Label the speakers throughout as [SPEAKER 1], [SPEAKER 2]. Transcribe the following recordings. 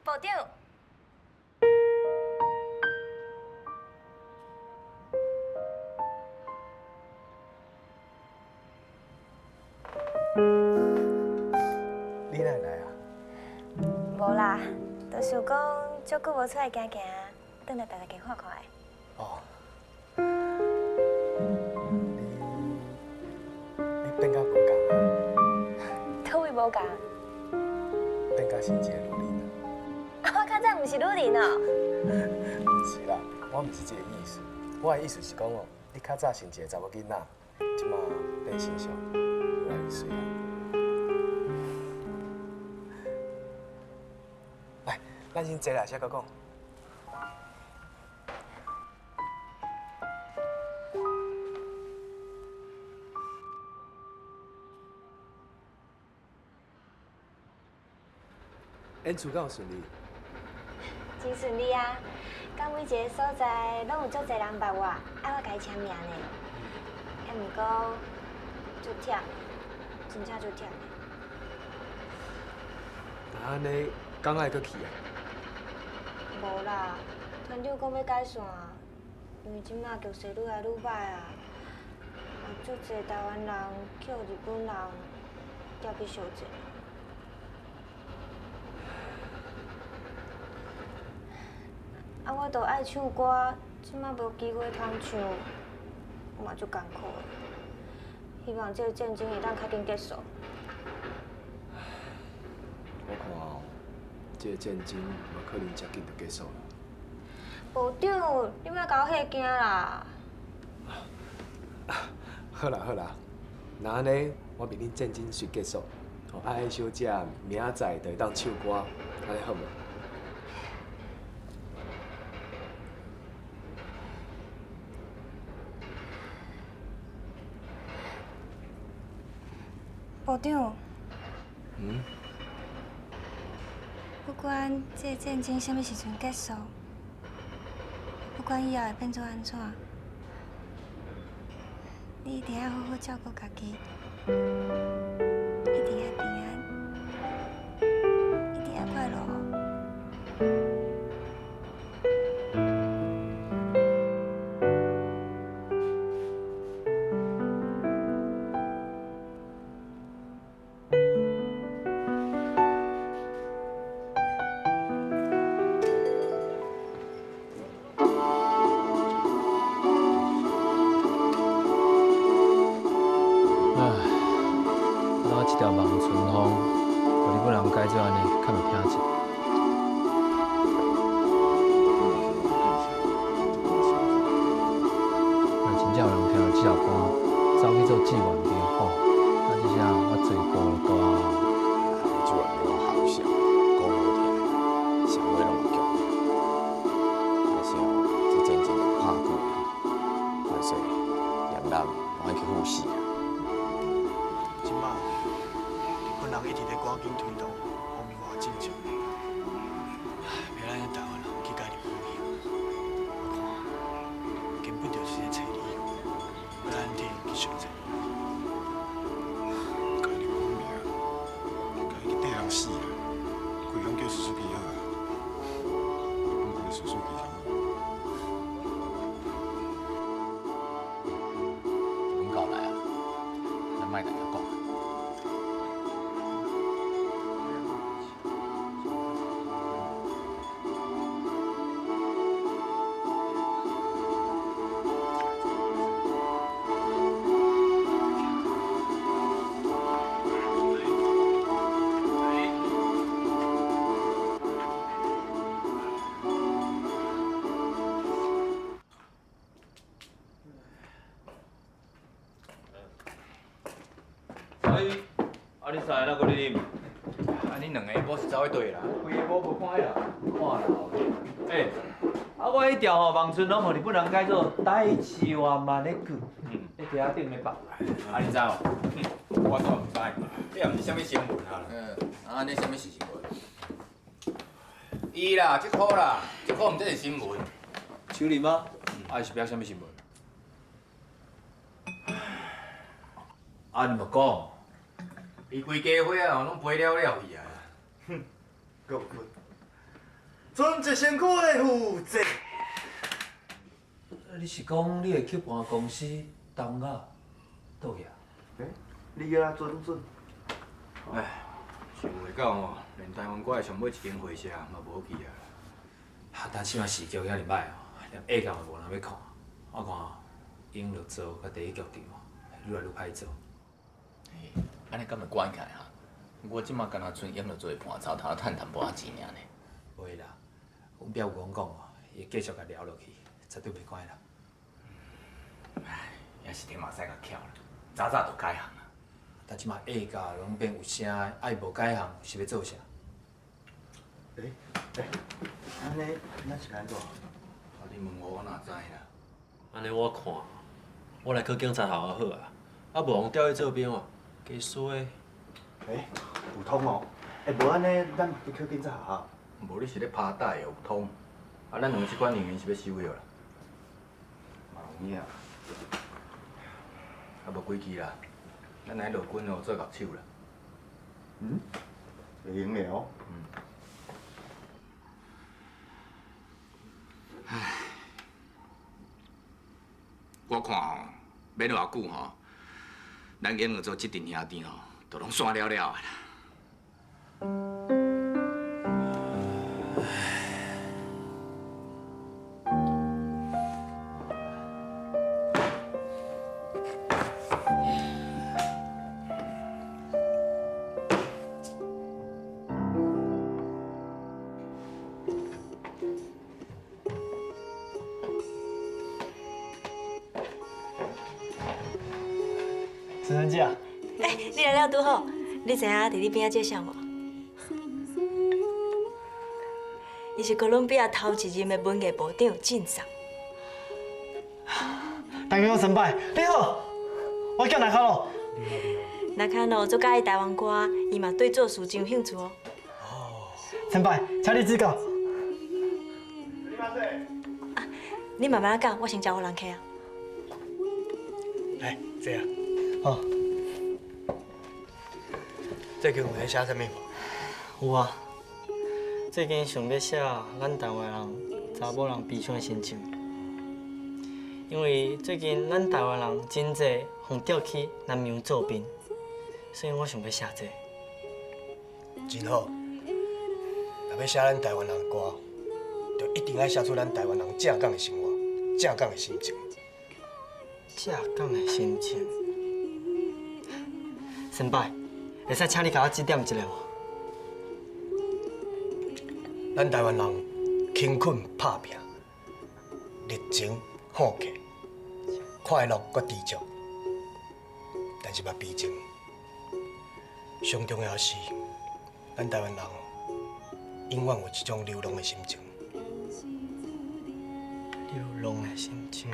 [SPEAKER 1] 部長。
[SPEAKER 2] 你哪會來啊？
[SPEAKER 1] 無啦，就想講足久無出來行行，轉來大家看看的。
[SPEAKER 2] 哦。你變甲無仝啊？
[SPEAKER 1] 佗位無仝？
[SPEAKER 2] 變甲像一個女人。
[SPEAKER 1] 啊，我較早毋是女人哦。
[SPEAKER 2] 毋是啦，我毋是這個意思。我的意思是講哦，你較早像一個查某囡仔，這馬變成熟，愈來愈媠啊。來，咱先坐啦，才閣講。演出敢有順利？
[SPEAKER 1] 真順利啊！到每一个所在，攏有足濟人捌我，愛我共伊簽名呢。啊，毋過足忝的，真正足忝的。
[SPEAKER 2] 那按呢，敢愛閣去啊？
[SPEAKER 1] 無啦，團長講欲解散，因為這馬局勢愈來愈歹啊，有足濟台灣人去予日本人掠去相戰。啊，我都愛唱歌，這馬無機會通唱，嘛足艱苦的。希望這個戰爭會當較緊結束。
[SPEAKER 2] 我看哦，這個戰爭無可能遮緊就結束啦。
[SPEAKER 1] 部長，你莫共我嚇驚啦！
[SPEAKER 2] 好啦好啦，若按呢，我明恁戰爭隨結束，愛愛小姐明仔載就會當唱歌，按呢好無？
[SPEAKER 1] 部長。
[SPEAKER 2] 嗯？
[SPEAKER 1] 不管這個戰爭啥物時陣結束，不管以後會變做按怎，你一定愛好好照顧家己，一定愛平安，一定愛快樂哦。
[SPEAKER 3] 唉，我這條望春風，予日本人改做按呢，較袂聽見。若真正有人聽著這首歌，走去做志願兵吼，啊，這下我罪過就大啊！
[SPEAKER 4] 志願兵拢好笑，講好聽，啥話攏會強。但是哦，這戰爭拍久啊，凡勢嚴人嘛愛去赴死啊。
[SPEAKER 5] 這馬日本人一直咧趕緊推動皇民化進程，唉，欲咱台灣人去共日本去，我看根本就是咧揣理由，欲咱替𪜶去相戰。
[SPEAKER 6] 共日本命，家己去綴人死啊！規工叫叔叔去好啊，日本軍的叔叔去上好。
[SPEAKER 4] 日本狗來啊，咱莫共伊講。
[SPEAKER 7] 哎，啊恁三个哪閣咧啉？
[SPEAKER 4] 啊，恁兩个某是走去佗啦？
[SPEAKER 7] 規个某無看彼啦，看啦。欸，啊我彼條吼望春攏予日本人改做台市話萬的句，咧埕仔頂咧放。
[SPEAKER 4] 啊，你知無？我煞毋知，這也毋是啥物新聞啊。
[SPEAKER 8] 嗯，啊，按呢啥物是新聞？伊啦，這箍啦，這箍毋才是新聞。
[SPEAKER 7] 手裡嗎？啊，是表啥物新聞？啊，你嘛講，
[SPEAKER 8] 伊規家伙仔哦，攏飛了了去啊！
[SPEAKER 5] 閣有困。船一身躯的负债。
[SPEAKER 7] 你是讲你的吸盘公司东亚倒去啊？
[SPEAKER 5] 欸，你叫准准。
[SPEAKER 8] 哎，想袂到吼，连台湾歌的上尾一间会社嘛无去啊。
[SPEAKER 3] 啊，但这摆时局遐尔歹哦，连下岗嘛无人欲看。我看永乐座佮第一剧场愈来愈歹做。
[SPEAKER 4] 欸，按呢敢会关起来哈？我这马敢若賰永乐座的伴奏头趁淡薄仔钱尔呢。
[SPEAKER 3] 袂啦，阮表有讲讲哦，伊会继续共聊落去，绝对袂关啦。
[SPEAKER 4] 唉，也是天马使共巧啦，早早就改行啊。
[SPEAKER 3] 但这马下架拢变有声的，啊伊无改行是欲做啥？
[SPEAKER 5] 欸欸，按呢咱是按怎？
[SPEAKER 8] 啊，你问我，我哪知啦？
[SPEAKER 9] 按呢我看，我来考警察学校好啊，啊无予调去做兵哦，加衰。
[SPEAKER 5] 欸，有通哦。欸，无按呢，咱去考警察学校。
[SPEAKER 8] 无你是咧拍带有通，啊，咱两个这款人员是欲收药啦，嘛有影。啊，无规矩啦，咱来陆军哦做乐手啦。
[SPEAKER 5] 嗯，会用的哦。
[SPEAKER 8] 嗯。
[SPEAKER 4] 唉，我看吼，免偌久吼，咱永乐座这阵兄弟吼，就拢散了了的啦。
[SPEAKER 5] 陈生姐。
[SPEAKER 1] 欸，你来了拄好，你知影伫你边仔这谁无？伊是哥伦比亚头一任的文艺部长晋桑。
[SPEAKER 5] 大家好，先辈，你好，我叫纳卡罗。
[SPEAKER 1] 纳卡罗足佮意台湾歌，伊嘛对做事真有兴趣哦。
[SPEAKER 5] 哦，先辈，请你指教。
[SPEAKER 1] 啊，你慢慢仔讲，我先招呼人客啊。
[SPEAKER 5] 来，坐啊。好。最近有咧写啥物无？
[SPEAKER 10] 有啊，最近想欲写咱台湾人查某人悲伤的心情，因为最近咱台湾人真济予调去南洋做兵，所以我想欲写这个。
[SPEAKER 5] 真好，若欲写咱台湾人的歌，就一定爱写出咱台湾人正港的生活、正港的心情。
[SPEAKER 10] 正港的心情，先辈，会使请你共我指点一下无？
[SPEAKER 5] 咱台湾人勤恳拍拼，热情好客，快乐阁知足，但是嘛悲情。上重要是，咱台湾人永远有一种流浪的心情。
[SPEAKER 10] 流浪的心情。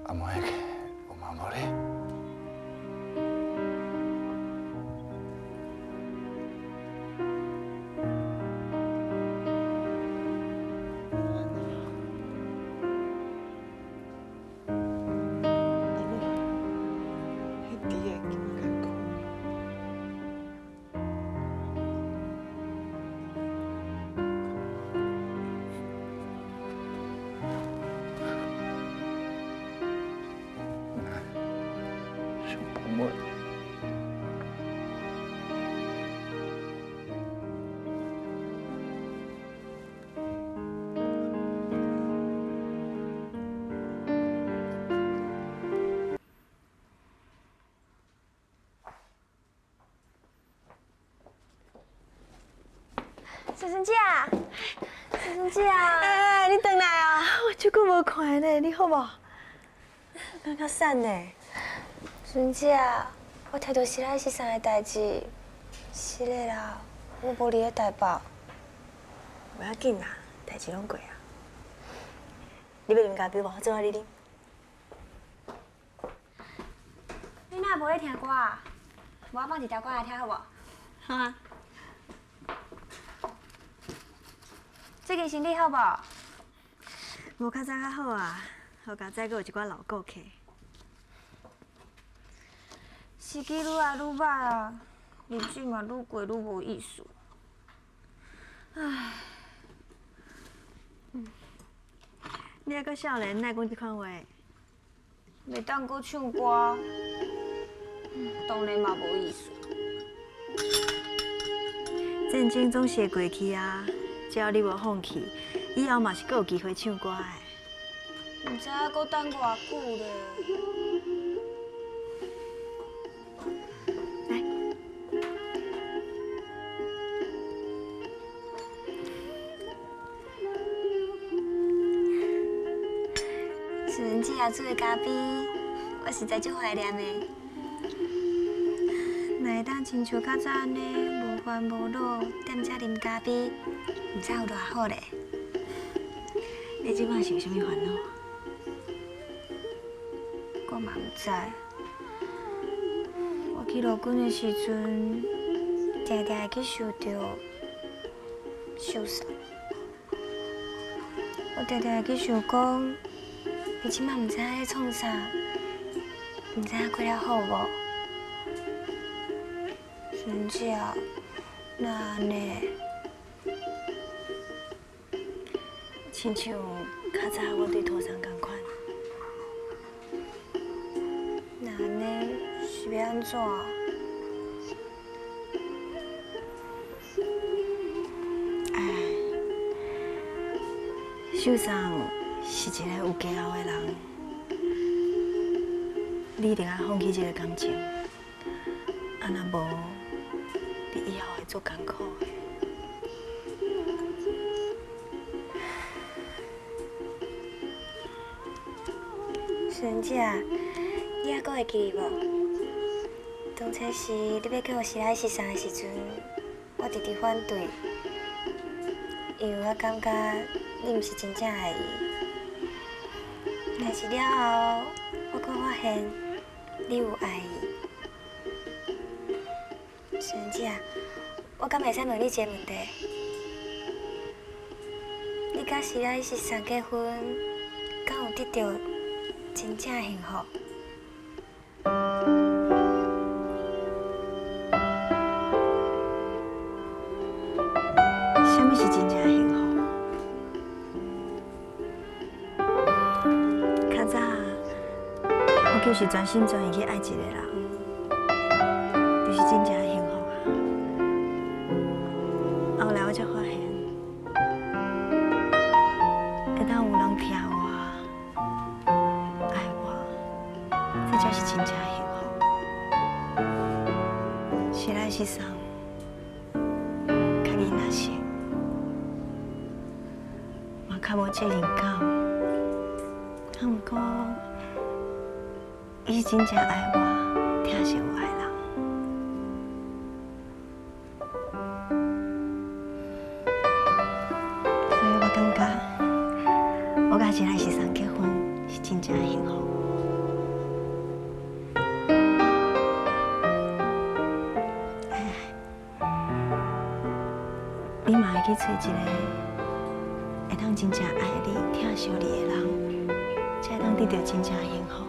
[SPEAKER 4] 阿妹，有嘛无咧？
[SPEAKER 11] 彼猪仔今较苦。
[SPEAKER 4] 阿
[SPEAKER 1] 姐啊！
[SPEAKER 12] 哎，你轉來啊！我足久無看呢，你好無？感覺瘦呢。
[SPEAKER 1] 孫姐啊，我聽到是來是啥个代誌？是的啦，我無佇咧台北。
[SPEAKER 12] 無要緊啦，代誌攏過啊。你欲啉咖啡無？我做予你啉。
[SPEAKER 1] 你哪會無咧聽歌啊？無我放一條歌來聽好無？
[SPEAKER 12] 好啊。
[SPEAKER 1] 最近身體好無？
[SPEAKER 12] 無較早較好啊，好佳哉閣有一寡老顧客。
[SPEAKER 1] 時機愈來愈歹啊，日子嘛愈過愈無意思。唉，
[SPEAKER 12] 你猶閣少年，哪會講這款話？
[SPEAKER 1] 袂當閣唱歌，當然嘛無意思。
[SPEAKER 12] 戰爭總是會過去啊，只要你無放棄，以後嘛是閣有機會唱歌的。
[SPEAKER 1] 毋知影閣等偌久咧。
[SPEAKER 12] 來，
[SPEAKER 1] 淑芬姐煮的咖啡，我實在足懷念的。若會當親像較早按呢，無煩無惱，踮遮啉咖啡，毋知有偌好咧。
[SPEAKER 12] 你這擺是有啥物煩惱？
[SPEAKER 1] 我嘛毋知。我去陸軍的時陣，定定會去想著秀桑。我定定會去想講，伊這擺毋知影咧創啥，毋知影過了好無。孫姐，哪按呢？
[SPEAKER 12] 親像較早我對土桑仝款。
[SPEAKER 1] 那按呢是欲按怎？
[SPEAKER 12] 哎，秀桑是一个有家后的人，你一定愛放棄這個感情，啊若無，你以後會足艱苦的。
[SPEAKER 1] 孫姐，你猶閣會記得無？當初時你欲叫我時來時送的時陣，我直直反對，因為我感覺你毋是真正愛伊。但是了後，我閣發現你有愛伊。孫姐，我敢會使問你一個問題？你佮時來時送結婚，敢有得著真正的幸福？
[SPEAKER 12] 啥物是真正的幸福？較早我就是全心全意去愛一個人，就是真正的幸福啊。後來我才發現，會當有人疼我、愛我，這才是真正的幸福。時來時送，較囡仔熟，嘛較無責任感。啊，毋過，伊是真正愛我、疼惜我的人。所以我感覺，我佮時來時送結婚是真正的幸福。哎，你嘛會去揣一個會當真正愛你、疼惜你的人，才會當得著真正的幸福。